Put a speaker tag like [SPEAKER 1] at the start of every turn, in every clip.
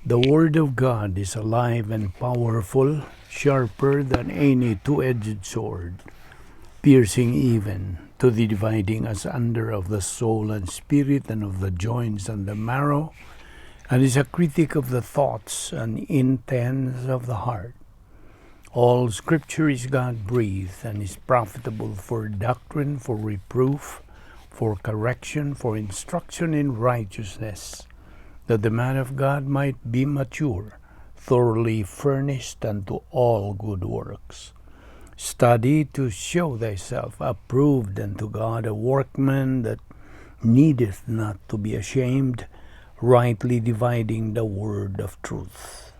[SPEAKER 1] The Word of God is alive and powerful, sharper than any two-edged sword, piercing even to the dividing asunder of the soul and spirit and of the joints and the marrow, and is a critic of the thoughts and intents of the heart. All Scripture is God-breathed and is profitable for doctrine, for reproof, for correction, for instruction in righteousness, that the man of God might be mature, thoroughly furnished unto all good works. Study to show thyself approved unto God, a workman that needeth not to be ashamed, rightly dividing the word of truth.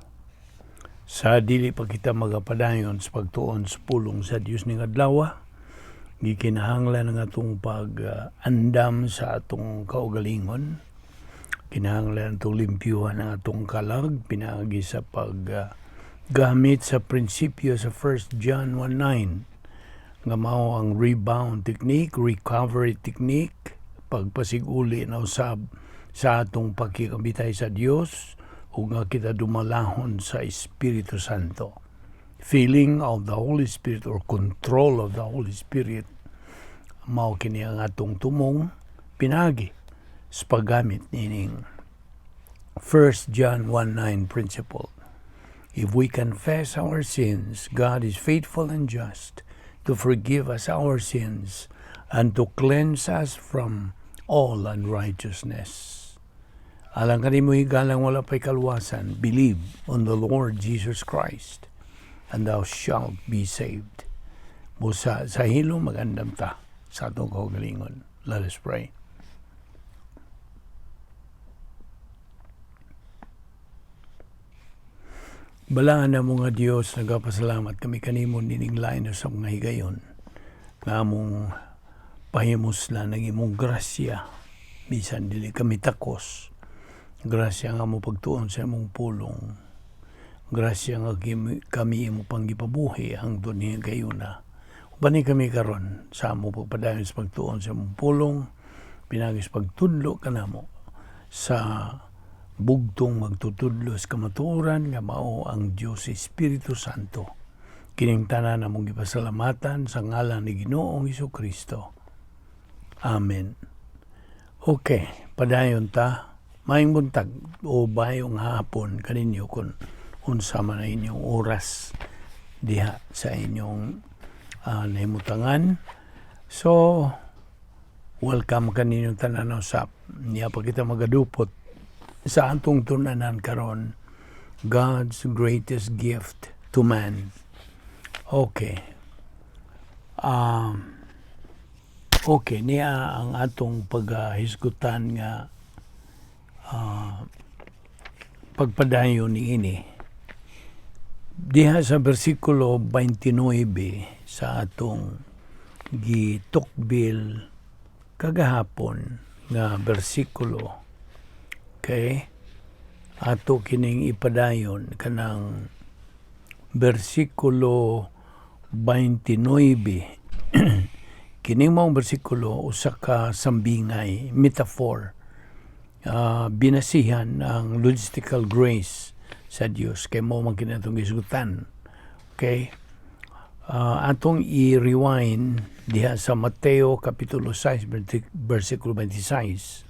[SPEAKER 1] Sa dili pa kita magapadayon sa pagtuon sa pulong sa Dios ning adlaw, gikinahanglan ang atong pag-andam sa atong kaugalingon. Kinahanglan atong limpyuhan ang atong kalag pinaagi sa pag gamit sa prinsipyo sa 1 John 1:9 nga mao ang rebound technique, recovery technique, pagpasiguli na usab sa atong pagkikabitay sa Dios ug nga kita dumalahon sa Espiritu Santo. Feeling of the Holy Spirit or control of the Holy Spirit, mao kini ang atong tumong pinagi sa paggamit nining 1 John 1:9 principle. If we confess our sins, God is faithful and just to forgive us our sins and to cleanse us from all unrighteousness. Alang kanimo higalang wala pa'y kaluwasan, believe on the Lord Jesus Christ and thou shalt be saved. Busa sa hilom, magandam ta sa atong kaugalingon. Let us pray. Balaan na mo nga Dios, nagapasalamat kami kanimo nining lain sa mga higayon nga among pahimuslan ng imong grasya bisan dili kami takos. Grasya nga mo pagtuon sa imong pulong. Grasya nga kami imo panggipabuhi hangtod ni gayuna. Ubani kami karon sa amo pagpadayon sa pagtuon sa imong pulong, pinaagi sa pagtudlo kanamo sa bugtong magtutudlo sa kamatuoran nga mao ang Dios Espiritu Santo. Kining tanan among gipasalamatan sa ngalan ni Ginoong Hesus-Kristo. Amen. Okay, padayon ta. Maayong buntag o bayong hapon kaninyo kung unsa man ang inyong oras diha sa inyong nahimutangan. So, welcome kaninyong tanan usab. Niya pa kita magadupot sa atong tunanan karon, God's greatest gift to man. Okay. Okay, niya ang atong paghisgutan nga pagpadayon ni ini. Diha sa versikulo 29 sa atong gitukbil kagahapon nga bersikulo, okay, ato kining ipadayon kanang bersikulo 29. Kining maong bersikulo usa ka sambingay, metaphor, binasihan ang logistical grace sa Dios kay mao man kini atong gisgutan. Okay? Atong i-rewind diha sa Mateo Kapitulo 6 versikulo 26.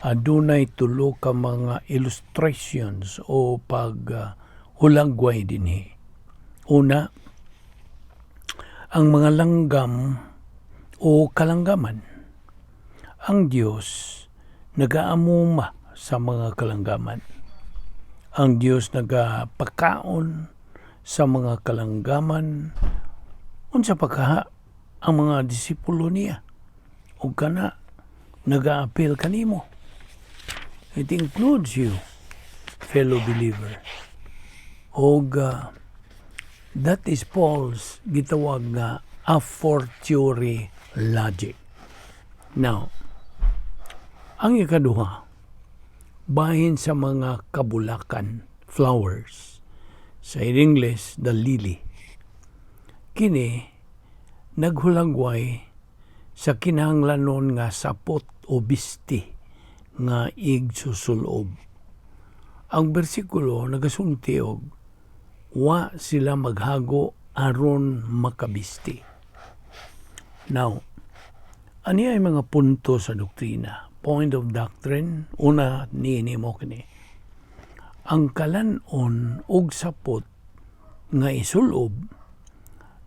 [SPEAKER 1] Adunay tulo ka mga illustrations o pag hulagway dinhi. Una, ang mga langgam o kalanggaman. Ang Dios nagaamuma sa mga kalanggaman. Ang Dios nagapakaon sa mga kalanggaman, unsa pa kaha ang mga disipulo niya. Ug kana nagaapil kanimo. It includes you, fellow believer. Og that is Paul's gitawag nga a fortiori logic. Now, ang ikaduha, bahin sa mga kabulakan, flowers. Sa English, the lily. Kini, naghulagway sa kinahanglanon nga sapot o bisti nga igsusulob. Ang bersikulo nagasulti og wa sila maghago aron makabisti. Now, ani ay mga punto sa doktrina? Point of doctrine, una niini mo kini. Ang kalan-on og sapot nga isulob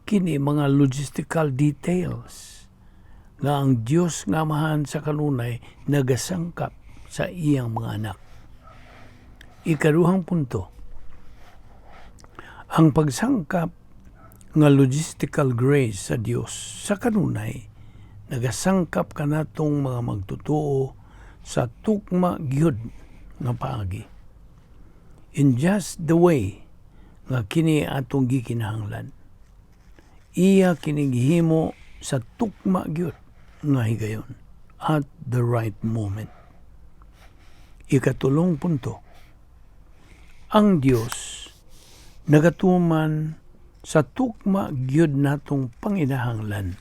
[SPEAKER 1] kini mga logistical details nga ang Dios nga Amahan sa kanunay nagasangkap sa iyang mga anak. Ikaduhang punto, ang pagsangkap nga logistical grace sa Dios sa kanunay nagasangkap kanatong mga magtotoo sa tukma gyud nga paagi. In just the way nga kini atong gikinahanglan. Iya kini gihimo sa tukma gyud nga higayon at the right moment. Ikatulong punto, ang Dios nagatuman sa tukma gyud natong panginahanglan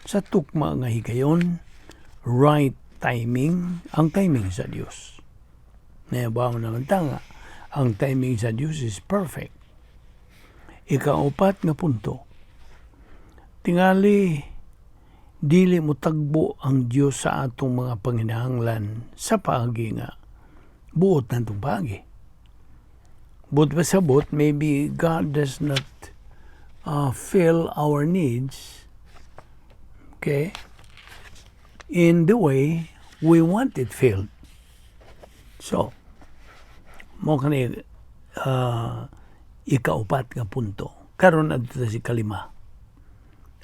[SPEAKER 1] sa tukma nga higayon, right timing, ang timing sa Dios. Nayabaw naman ta nga ang timing sa Dios is perfect. Ikaupat nga punto, tingali dili mo tagbo ang Dios sa atong mga panginahanglan sa paagi nga buot natong paagi. Buot pasabot, maybe God does not fill our needs, okay, in the way we want it filled. So, mo kani ikaupat nga punto. Karon adto sa kalima.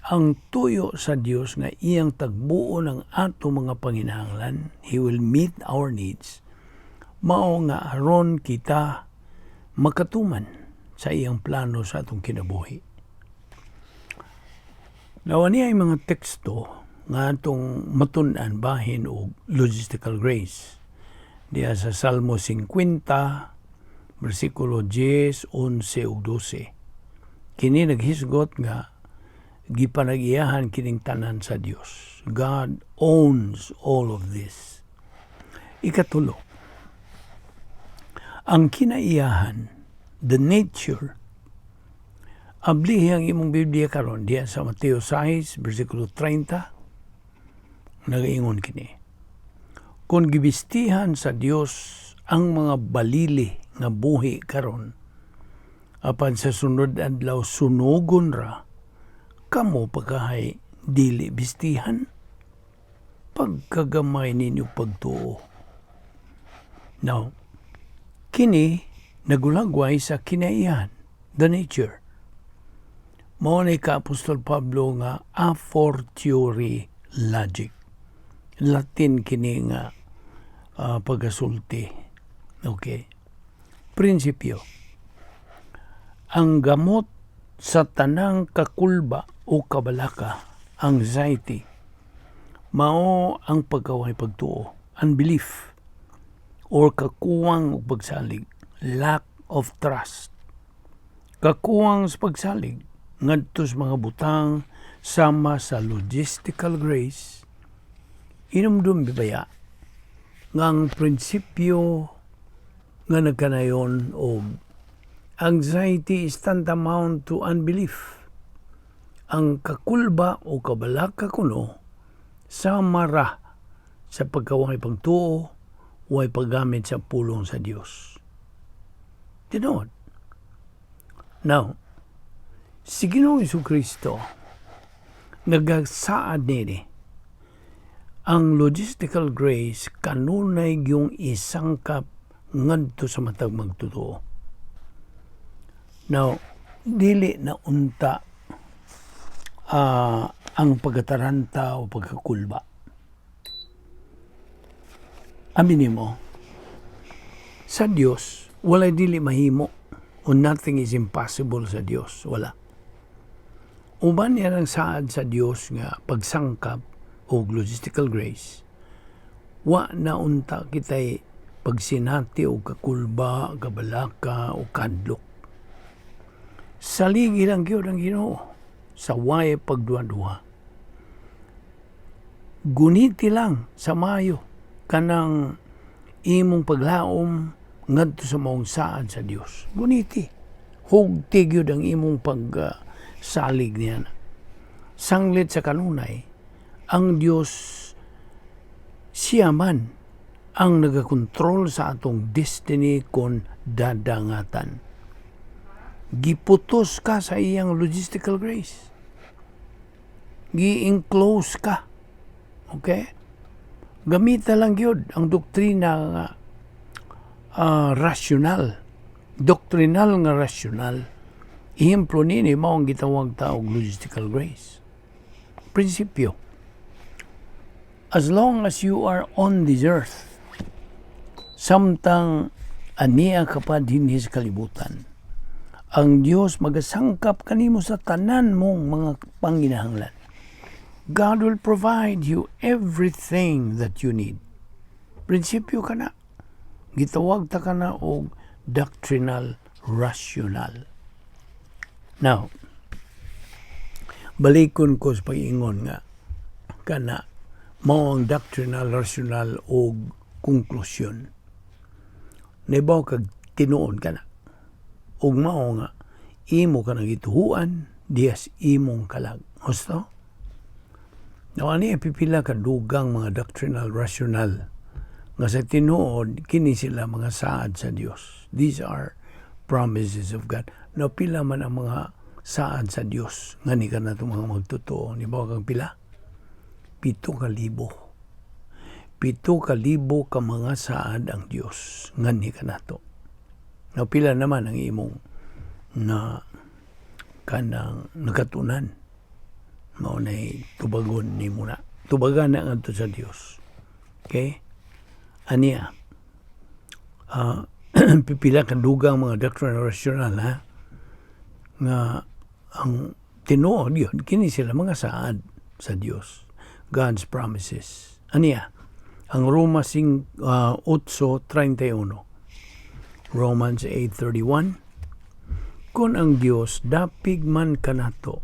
[SPEAKER 1] Ang tuyo sa Dios nga iyang tagbuon ang ato mga panginahanglan, He will meet our needs. Mao nga aron kita makatuman sa iyang plano sa atong kinabuhi. Now, ani ay mga teksto nga atong matun-an bahin og logistical grace. Diya sa Salmo 50, versikulo 10, 11 ug 12. Kini naghisgot nga gipanag-iyahan kining tanan sa Dios. God owns all of this. Ikatulo, ang kinaiyahan, the nature. Ablihi ang imong Biblia karon diya sa Mateo 6, versikulo 30, nagaingon kini. Kung gibistihan sa Dios ang mga balili nga buhi karon, apan sa sunod adlaw sunugon ra, kamo pagkahay dili bistihan? Pagkagamay ninyo pagtuo. Now, kini nagulagway sa kinaiyahan, the nature. Mao ni ka Apostol Pablo nga a fortiori logic. Latin kini nga pagasulti. Okay. Prinsipyo. Ang gamot sa tanang kakulba o kabalaka, anxiety, mao ang pagkaway pagtuo, unbelief, or kakuwang og pagsalig, lack of trust. Kakuwang sa pagsalig ngadto sa mga butang sama sa logistical grace. Inumdum bibaya nga ang prinsipyo nga nagkanayon og anxiety is tantamount to unbelief. Ang kakulba o kabalaka kuno sama ra sa pagkaway pagtuo o ay paggamit sa pulong sa Dios. Tinuod. Now, si Ginoong Kristo nagasaad nini ang logistical grace kanunay yung isangkap ngadto sa matag magtotoo. Now, dili na unta ang pagkataranta o pagkakulba. Aminin mo, sa Dios walay dili mahimo o nothing is impossible sa Dios. Wala. Uban niya ang saad sa Dios nga pagsangkap og logistical grace, wa na unta kitay pagsinati og kakulba, kabalaka o kadlok. Saligi lang gyud ang Ginoo sa way pagduha-duha. Guniti lang sa mayo kanang imong paglaom ngadto sa maong saad sa Dios. Guniti. Hugti gyud ang imong pagsalig niya. Sanglit sa kanunay, ang Dios siya man ang nagakontrol sa atong destiny kon dadangatan. Giputos ka sa iyang logistical grace. Gi-enclose ka. Okay? Gamita lang gyud ang doktrina nga rational. Doctrinal nga rational. Ehemplo nini mao ang gitawag ta og logistical grace. Prinsipyo. As long as you are on this earth, samtang ania ka pa dinhi sa kalibutan, ang Dios magasangkap kanimo sa tanan mong mga panginahanglan. God will provide you everything that you need. Prinsipyo kana. Gitawag ta kana og doctrinal rational. Now, balikon ko sa pag-ingon nga kana mao ang doctrinal rational og konklusyon. Nahibaw kag tinuod kana. Ug mao nga imo ka nang gituhuan dihas imong kalag. Gusto? Now, ani pipila ka dugang mga doctrinal rational nga sa tinuod kini sila mga saad sa Dios. These are promises of God. Now, pila man ang mga saad sa Dios nga ni ka na mga magtotoo. Ni ba kang pila? 7,000. 7,000 ka mga saad ang Dios nga ni ka nato. Now, pila naman ang imong na kanang nakatunan? Mao nay tubagon nimo na. Tubagan na ngadto sa Dios. Okay? Aniya, pipila ka dugang mga doctrinal rational, ha, nga ang tinuod yun kini sila mga saad sa Dios, God's promises. Aniya ang Roma 8:31, Romans 8:31: "Kung ang Dios dapig man kanato,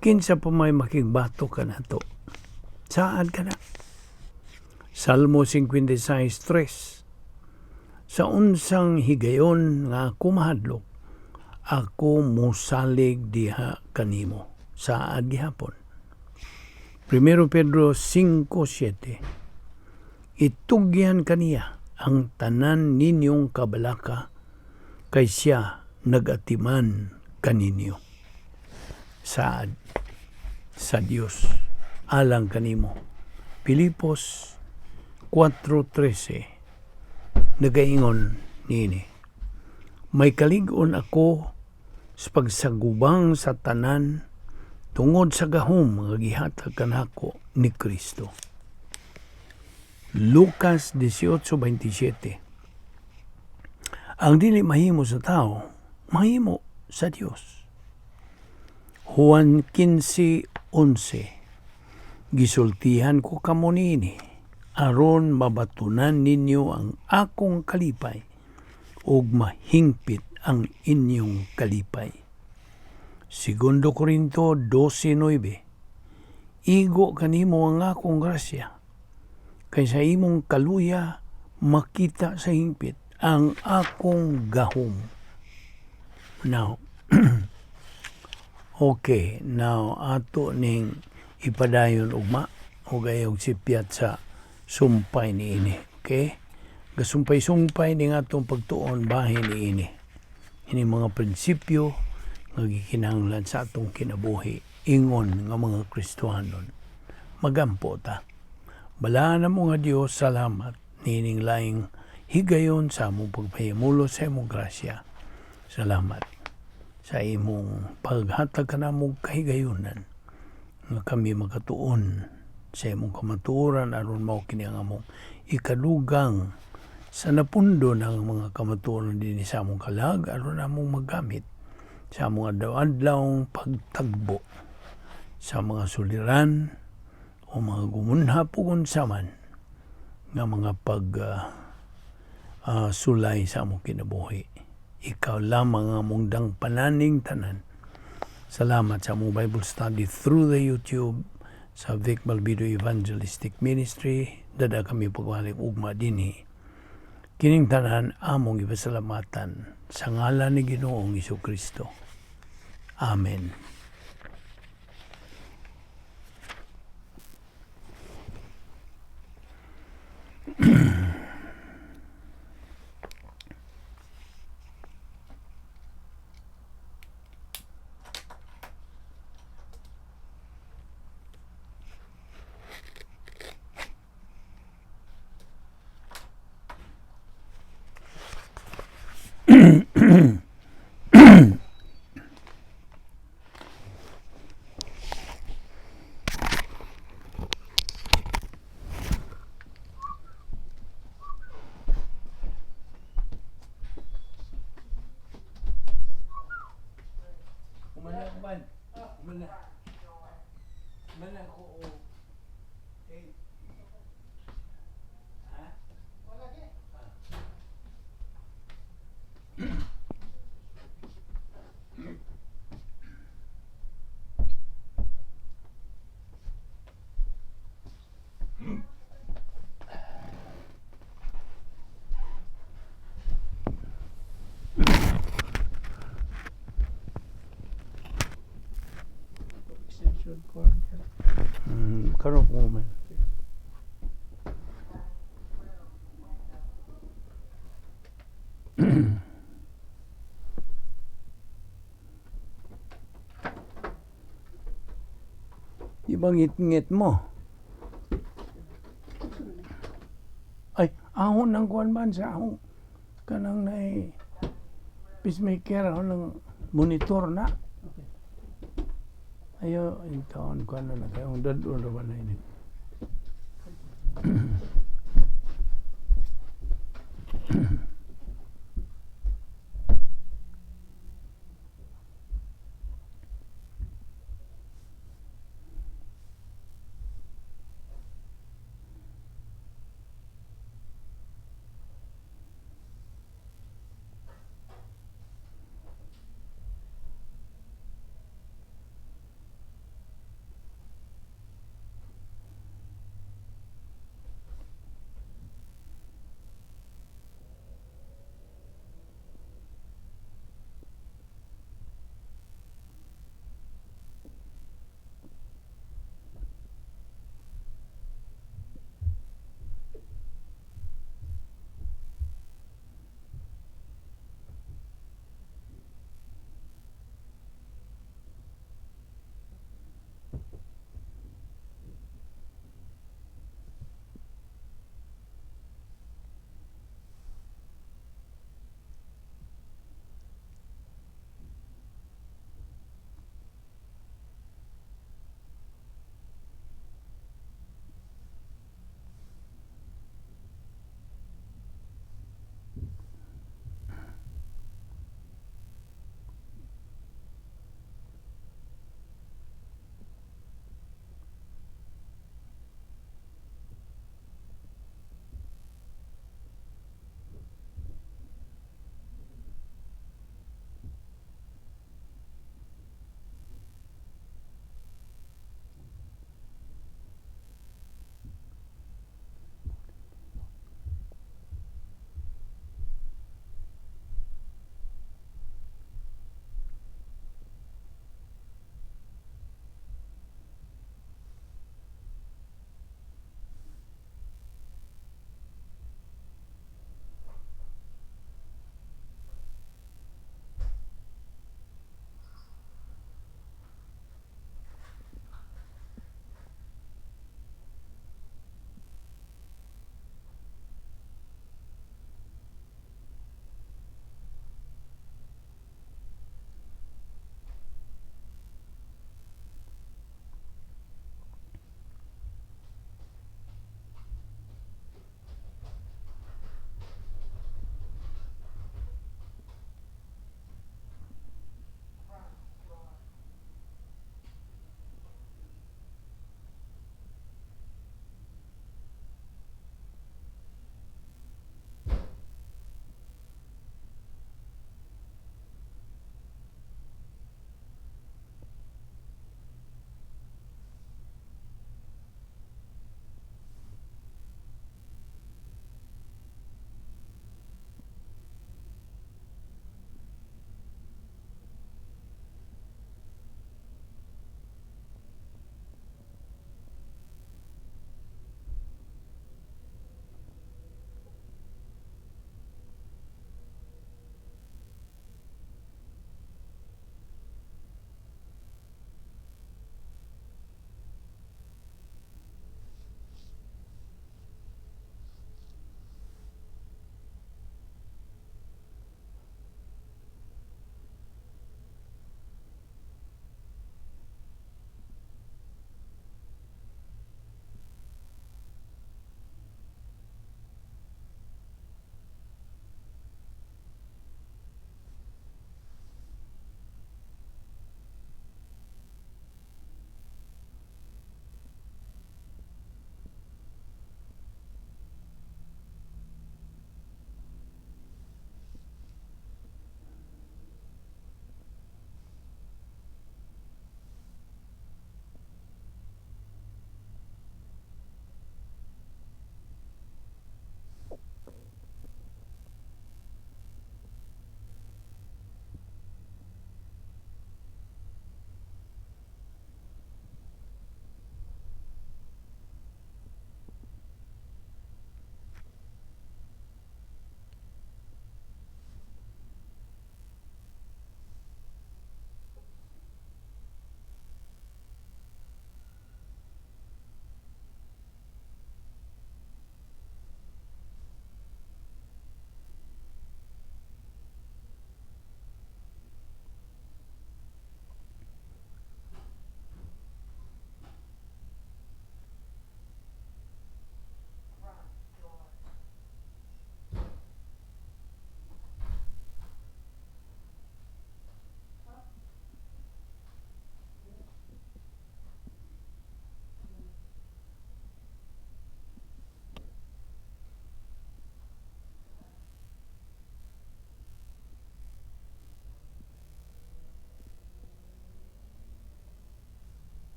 [SPEAKER 1] kinsa pa may makigbato kanato?" Saad kana. Salmo 56:3: "Sa unsang higayon nga ako mahadlok, ako mosalig diha kanimo." Saad gihapon. 1 Pedro 5:7: "Itugyan kaniya ang tanan ninyong kabalaka kay siya nagatiman kaninyo." Saad sa Dios alang kanimo. Pilipos 4:13 nagaingon niini: "May kalig-on ako sa pagsagubang sa tanan tungod sa gahom nga gihatag kanako ni Kristo." Lucas 18:27: "Ang dili mahimo sa tao, mahimo sa Dios." Juan 15:11: "Gisultihan ko kamo niini aron mabatunan ninyo ang akong kalipay ug mahingpit ang inyong kalipay." Segundo Corinto 12:9: "Igo kanimo ang akong grasya, kay sa imong kaluya makita sa hingpit ang akong gahom." Now, okay, now ato ning ipadayon ugma ug ayaw sipyat sa sumpay niini. Okay? Gasumpay-sumpay ning atong pagtuon bahin niini. Ini mga prinsipyo nga gikinahanglan sa atong kinabuhi ingon nga mga Kristohanon. Magampo ta. Balaan mo nga Dios, salamat niining laing higayon sa among pagpahimulo sa imong grasya. Salamat sa imong paghatag kanamong kahigayunan nga kami makatuon sa imong kamatuoran aron mao kini ang among ikadugang sa napundo ng mga kamatuoran dinhi sa among kalag aron among magamit sa among adlaw-adlaw pagtagbo sa mga suliran o mga gumunhap ug unsa man nga mga pag sulay sa among kinabuhi. Ikaw lamang ang among dangpananing tanan. Salamat sa among Bible study through the YouTube sa Vic Malbido Evangelistic Ministry. Dada kami pagbalik ugma dinhi. Kining tanan among gipasalamatan sa ngalan ni Ginoong Kristo. Amen. Umana man. Umana. Umana ko o. Eh. Ha?
[SPEAKER 2] Extension cord.
[SPEAKER 1] Karon ko man. Di ba ngit-ngit mo? Ay, ahon ng kuan man sa ahon. Kanang na pacemaker, ahon ng monitor na.
[SPEAKER 2] Okay.
[SPEAKER 1] Ayo, yung taon ko ano na kayo. Ang dadon na ba na ini?